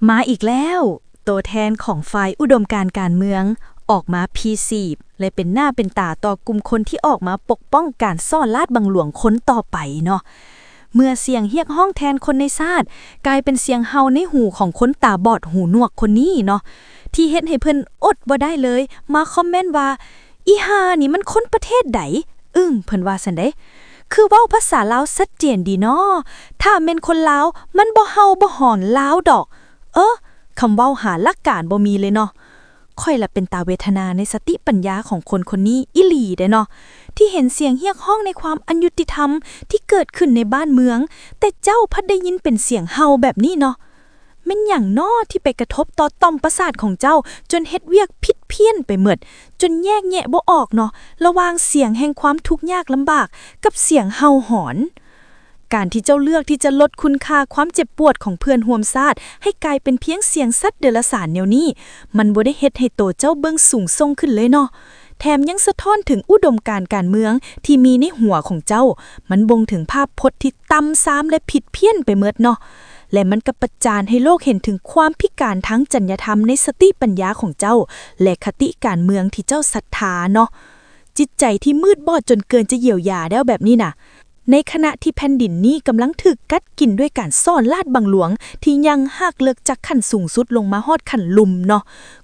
ມາອີກແລ້ວ! ໂຕແທນຂອງຝ່າຍອຸດົມການການເມືອງ ອອກມາພີຊີບ ແລະ ເປັນໜ້າເປັນຕາຕໍ່ກຸ່ມຄົນທີ່ອອກມາປົກປ້ອງການສໍ້ລາດບັງຫຼວງຄົນຕໍ່ໄປເນາະ. ເມື່ອສຽງຮຽກຮ້ອງແທນຄົນໃນຊາດ ກາຍເປັນສຽງເຫົ່າໃນຫູຂອງຄົນຕາບອດຫູໜວກຄົນນີ້ເນາະ ທີ່ເຮັດໃຫ້ເພິ່ນອົດບໍ່ໄດ້ເລີຍ ມາຄອມເມັນວ່າ ອີຫ່ານີ້ມັນຄົນປະເທດໃດ? ອຶ້ງ ເພິ່ນວ່າຊັ້ນເດ້. ຄືເວົ້າພາສາລາວຊັດເຈນດີນໍ. ຖ້າແມ່ນຄົນລາວ ມັນບໍ່ເຫົ່າບໍ່ຫອນລາວດອກ. ເອີ ຄຳເວົ້າຫາຫຼັກການບໍ່ມີເລີຍເນາະ. ຂ້ອຍລະເປັນຕາເວທະນາໃນສະຕິປັນຍາຂອງຄົນຄົນນີ້ອີ່ຫຼີເດ້ເນາະ ທີ່ເຫັນສຽງຮຽກຮ້ອງໃນຄວາມອະຍຸຕິທຳທີ່ເກີດຂຶ້ນໃນບ້ານເມືອງ, ແຕ່ເຈົ້າພັດໄດ້ຍິນເປັນສຽງເຫົ່າແບບນີ້ເນາະ. ແມ່ນຫຍັງນໍທີ່ໄປກະທົບຕໍ່ຕ່ອມປະສາດຂອງເຈົ້າ ຈົນເຮັດວຽກຜິດພຽນໄປໝົດ, ຈົນແຍກແຍະບໍ່ອອກເນາະ ລະຫວ່າງສຽງແຫ່ງຄວາມທຸກຍາກລຳບາກກັບສຽງເຫົ່າຫອນ? ການທີ່ເຈົ້າເລືອກທີ່ຈະລົດຄຸນຄ່າຄວາມເຈັບປວດຂອງເພື່ອນຮ່ວມຊາດໃຫ້ກາຍເປັນພຽງສຽງສັດເດຍລະສານແນວນີ້, ມັນບໍ່ໄດ້ເຮັດໃຫ້ໂຕເຈົ້າເບິ່ງສູງສົ່ງຂຶ້ນເລີຍເນາະ. ແຖມຍັງສະທ້ອນເຖິງອຸດົມການການເມືອງທີ່ມີໃນຫົວຂອງເຈົ້າ. ມັນບົ່ງເຖິງພາບພົດທີ່ຕ່ຳຊາມ ແລະ ຜິດພຽນໄປໝົດເນາະ. ແລະ ມັນກໍປະຈານໃຫ້ໂລກເຫັນເຖິງຄວາມພິການທາງຈັນຍະທຳໃນສະຕິປັນຍາຂອງເຈົ້າ ແລະ ຄະຕິການເມືອງທີ່ເຈົ້າສັດທາເນາະ. ຈິດໃຈທີ່ມືດບອດຈົນເກີນຈະຢຽວຢາແລ້ວແບບນີ້ນະ. ໃນຂະນະທີ່ແຜ່ນດິນນີ້ກຳລັງຖືກກັດກິນດ້ວຍການສໍ້ລາດບັງຫຼວງທີ່ຍັງຮາກເລິກຈາກຂັ້ນສູງສຸດລົງມາຮອດຂັ້ນລຸ່ມເນາະ,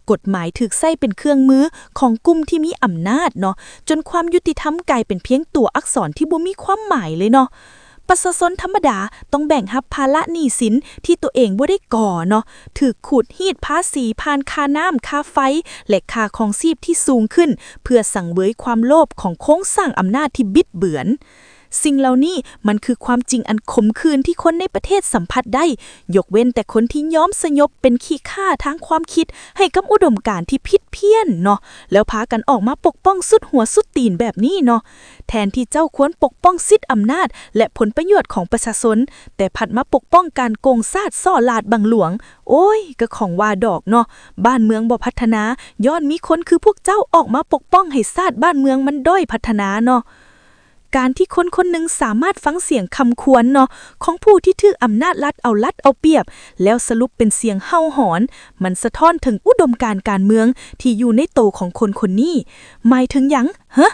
ກົດໝາຍຖືກໃຊ້ເປັນເຄື່ອງມືຂອງກຸ່ມທີ່ມີອຳນາດເນາະ, ຈົນຄວາມຍຸຕິທຳກາຍເປັນພຽງຕົວອັກສອນທີ່ບໍ່ມີຄວາມໝາຍເລີຍເນາະ. ປະຊາຊົນທຳມະດາຕ້ອງແບກຮັບພາລະໜີ້ສິນທີ່ຕົວເອງບໍ່ໄດ້ກໍ່ເນາະ, ຖືກຂູດຮີດພາສີຜ່ານຄ່ານ້ຳ, ຄ່າໄຟ ແລະ ຄ່າຄອງຊີບທີ່ສູງຂຶ້ນ ເພື່ອສັງເຫວີຍຄວາມໂລບຂອງໂຄງສ້າງອຳນາດທີ່ບິດເບືອນ. ສິ່ງເຫຼົ່ານີ້ມັນຄືຄວາມຈິງອັນຂົມຂື່ນທີ່ຄົນໃນປະເທດສຳຜັດໄດ້, ຍົກເວັ້ນແຕ່ຄົນທີ່ຍອມສະຫຍົບເປັນຂີ້ຂ້າທາງຄວາມຄິດໃຫ້ກັບອຸດົມການທີ່ຜິດພຽນເນາະ, ແລ້ວພາກັນອອກມາປົກປ້ອງສຸດຫົວສຸດຕີນແບບນີ້ເນາະ. ແທນທີ່ເຈົ້າຄວນປົກປ້ອງສິດອຳນາດ ແລະ ຜົນປະໂຫຍດຂອງປະຊາຊົນ, ແຕ່ພັດມາປົກປ້ອງການໂກງຊາດ ສໍ້ລາດບັງຫຼວງ. ໂອ້ຍ ກະຂອງວ່າດອກເນາະ, ບ້ານເມືອງບໍ່ພັດທະນາ ຍ້ອນມີຄົນຄືພວກເຈົ້າອອກມາປົກປ້ອງໃຫ້ຊາດບ້ານເມືອງມັນດ້ອຍພັດທະນາເນາະ. ການທີ່ຄົນຄົນໜຶ່ງສາມາດຟັງສຽງຄຳຄວນເນາະ ຂອງຜູ້ທີ່ຖືກອຳນາດລັດເອົາລັດເອົາປຽບ ແລ້ວສະຫຼຸບເປັນສຽງເຫົ່າຫອນ, ມັນສະທ້ອນເຖິງອຸດົມການການເມືອງທີ່ຢູ່ໃນໂຕຂອງຄົນຄົນນີ້. ໝາຍເຖິງຫຍັງ? ຮະ?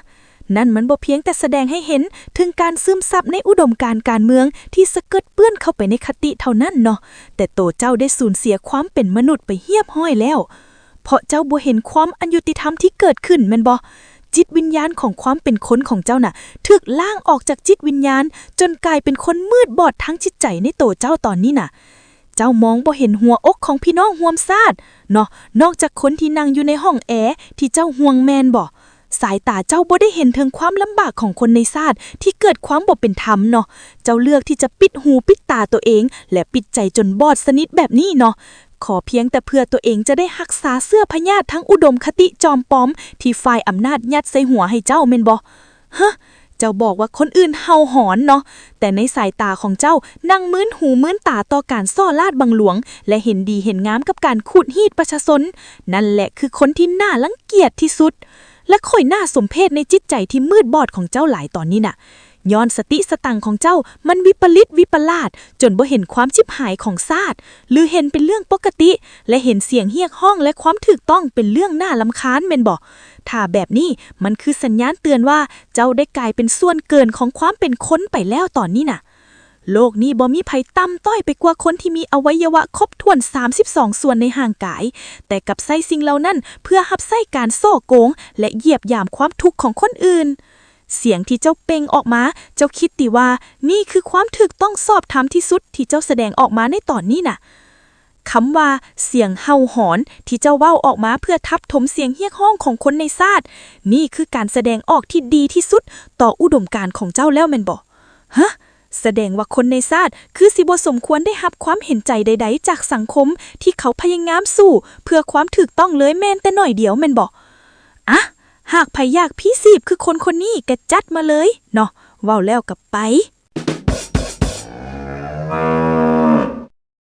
ນັ້ນມັນບໍ່ພຽງແຕ່ສະແດງໃຫ້ເຫັນເຖິງການຊຶມຊັບໃນອຸດົມການການເມືອງທີ່ສະເກີດເປື້ອນເຂົ້າໄປໃນຄະຕິເທົ່ານັ້ນເນາະ, ແຕ່ໂຕເຈົ້າໄດ້ສູນເສຍຄວາມເປັນມະນຸດໄປຮຽບຮ້ອຍແລ້ວ. ເພາະເຈົ້າບໍ່ເຫັນຄວາມອະຍຸຕິທຳທີ່ເກີດຂຶ້ນແມ່ນບໍ່? ຈິດວິນຍານຂອງຄວາມເປັນຄົນຂອງເຈົ້ານະ ຖືກລ້າງອອກຈາກຈິດວິນຍານ ຈົນກາຍເປັນຄົນມືດບອດທາງຈິດໃຈໃນໂຕເຈົ້າຕອນນີ້ນະ. ເຈົ້າມອງບໍ່ເຫັນຫົວອົກຂອງພີ່ນ້ອງຮ່ວມຊາດເນາະ, ນອກຈາກຄົນທີ່ນັ່ງຢູ່ໃນຫ້ອງແອທີ່ເຈົ້າຫ່ວງແມ່ນບໍ່? ສາຍຕາເຈົ້າບໍ່ໄດ້ເຫັນເຖິງຄວາມລຳບາກຂອງຄົນໃນຊາດທີ່ເກີດຄວາມບໍ່ເປັນທຳເນາະ. ເຈົ້າເລືອກທີ່ຈະປິດຫູປິດຕາໂຕເອງ ແລະ ປິດໃຈຈົນບອດສະໜິດແບບນີ້ເນາະ. ຂໍພຽງແຕ່ເພື່ອໂຕເອງຈະໄດ້ຮັກສາເຊື້ອພະຍາດທາງອຸດົມຄະຕິຈອມປອມທີ່ຝ່າຍອຳນາດຍັດໃສ່ຫົວໃຫ້ເຈົ້າແມ່ນບໍ່? ຮະ! ເຈົ້າບອກວ່າຄົນອື່ນເຫົ່າຫອນເນາະ, ແຕ່ໃນສາຍຕາຂອງເຈົ້ານັ່ງມືນຫູມືນຕາຕໍ່ການສໍ້ລາດບັງຫຼວງ ແລະ ເຫັນດີເຫັນງາມກັບການຂູດຮີດປະຊາຊົນ. ນັ້ນແຫຼະຄືຄົນທີ່ໜ້າລັງກຽດທີ່ສຸດ. ແລະ ຂ້ອຍໜ້າສົມເພດໃນຈິດໃຈທີ່ມືດບອດຂອງເຈົ້າຫຼາຍຕອນນີ້ນະ. ຍ້ອນສະຕິສະຕັງຂອງເຈົ້າມັນວິປະລິດວິປະຫຼາດ ຈົນບໍ່ເຫັນຄວາມຈິບຫາຍຂອງຊາດ ຫຼື ເຫັນເປັນເລື່ອງປົກກະຕິ ແລະ ເຫັນສຽງຮຽກຮ້ອງ ແລະ ຄວາມຖືກຕ້ອງເປັນເລື່ອງໜ້າລຳຄານແມ່ນບໍ່? ຖ້າແບບນີ້ມັນຄືສັນຍານເຕືອນວ່າເຈົ້າໄດ້ກາຍເປັນສ່ວນເກີນຂອງຄວາມເປັນຄົນໄປແລ້ວຕອນນີ້ນະ. ໂລກນີ້ບໍ່ມີໃຜຕ່ຳຕ້ອຍໄປກວ່າຄົນທີ່ມີອະໄວຍະວະຄົບຖ້ວນສາມສິບສອງສ່ວນໃນຮ່າງກາຍ, ແຕ່ກັບໃຊ້ສິ່ງເຫຼົ່ານັ້ນເພື່ອຮັບໃຊ້ການສໍ້ໂກງ ແລະ ຢຽບຢາມຄວາມທຸກຂອງຄົນອື່ນ. ສຽງທີ່ເຈົ້າເປັ່ງອອກມາ, ເຈົ້າຄິດຕິວ່ານີ້ຄືຄວາມຖືກຕ້ອງຊອບທຳທີ່ສຸດທີ່ເຈົ້າສະແດງອອກມາໃນຕອນນີ້ນະ? ຄຳວ່າສຽງເຫົ່າຫອນທີ່ເຈົ້າເວົ້າອອກມາເພື່ອທັບຖົມສຽງຮຽກຮ້ອງຂອງຄົນໃນຊາດ, ນີ້ຄືການສະແດງອອກທີ່ດີທີ່ສຸດຕໍ່ອຸດົມການຂອງເຈົ້າແລ້ວແມ່ນບໍ່? ຮະ! ສະແດງວ່າຄົນໃນຊາດຄືຊິບໍ່ສົມຄວນໄດ້ຮັບຄວາມເຫັນໃຈໃດໆຈາກສັງຄົມທີ່ເຂົາພະຍາຍາມສູ້ເພື່ອຄວາມຖືກຕ້ອງເລີຍແມ່ນແຕ່ໜ້ອຍດຽວແມ່ນບໍ່? ອະ! ຫາກໃຜຢາກພີຊີບຄືຄົນຄົນນີ້ກະຈັດມາເລີຍເນາະ, ເວົ້າແລ້ວກະໄປ.